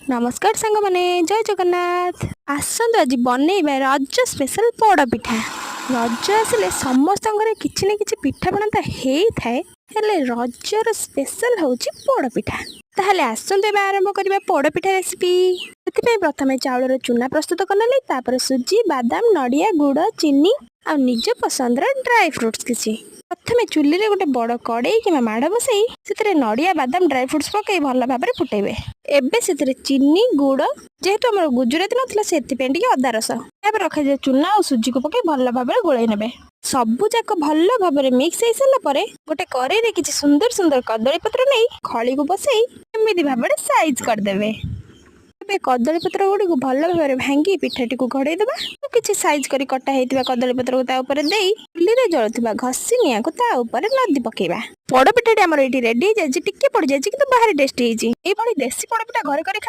ନମସ୍କାର ସାଙ୍ଗମାନେ, ଜୟ ଜଗନ୍ନାଥ। ଆସନ୍ତୁ ଆଜି ବନେଇବା ରଜ ସ୍ପେଶାଲ ପୋଡ଼ ପିଠା। ରଜ ଆସିଲେ ସମସ୍ତଙ୍କ ଘରେ କିଛି ନା କିଛି ପିଠାପଣା ତ ହେଇଥାଏ, ହେଲେ ରଜର ସ୍ପେଶାଲ ହେଉଛି ପୋଡ଼ପିଠା। ତାହେଲେ ଆସନ୍ତୁ ଏବେ ଆରମ୍ଭ କରିବା ପୋଡ଼ପିଠା ରେସିପି। ସେଥିପାଇଁ ପ୍ରଥମେ ଚାଉଳର ଚୁନା ପ୍ରସ୍ତୁତ କରିନେଲି। ତାପରେ ସୁଜି, ବାଦାମ, ନଡ଼ିଆ, ଗୁଡ଼, ଚିନି ଆଉ ନିଜ ପସନ୍ଦର ଡ୍ରାଏ ଫ୍ରୁଟ୍ସ କିଛି। ପ୍ରଥମେ ଚୁଲିରେ ଗୋଟେ ବଡ଼ କଡ଼େଇ କିମ୍ବା ମାଡ଼ ବସେଇ ସେଥିରେ ନଡ଼ିଆ, ବାଦାମ, ଡ୍ରାଏ ଫ୍ରୁଟ୍ସ ପକାଇ ଭଲ ଭାବରେ ଫୁଟେଇବେ। ଏବେ ସେଥିରେ ଚିନି, ଗୁଡ଼, ଯେହେତୁ ଆମର ଗୁଜୁରାତି ନଥିଲା, ସେଥିପାଇଁ ଟିକେ ଅଦା ରସ, ତାପରେ ରଖାଯାଇଥିବା ଚୁନା ଆଉ ସୁଜିକୁ ପକାଇ ଭଲ ଭାବରେ ଗୋଳେଇ ନେବେ। ସବୁ ଯାକ ଭଲ ଭାବରେ ମିକ୍ସ ହେଇସାରିଲା ପରେ ଗୋଟେ କରେଇରେ କିଛି ସୁନ୍ଦର ସୁନ୍ଦର କଦଳୀ ପତ୍ର ନେଇ ଖଳିକୁ ବସେଇ ଏମିତି ଭାବରେ ସାଇଜ କରିଦେବେ। ଏବେ କଦଳୀ ପତ୍ର ଗୁଡ଼ିକୁ ଭଲ ଭାବରେ ଭାଙ୍ଗି ପିଠାଟିକୁ ଘୋଡ଼େଇ ଦେବା। ଆଉ କିଛି ସାଇଜ କରି କଟା ହେଇଥିବା କଦଳୀ ପତ୍ରକୁ ତା ଉପରେ ଦେଇ ଚୁଲିରେ ଜଳୁଥିବା ଘଷି ନିଆଁକୁ ତା ଉପରେ ଲଦି ପକେଇବା। ପୋଡ଼ ପିଠାଟି ଆମର ଏଇଠି ରେଡି ହେଇଯାଇଛି। ଟିକେ ପୋଡ଼ିଯାଇଛି, କିନ୍ତୁ ଭାରି ଟେଷ୍ଟି ହେଇଛି। ଏଇଭଳି ଦେଶୀ ପୋଡ଼ ପିଠା ଘରେ କରି ଖାଇ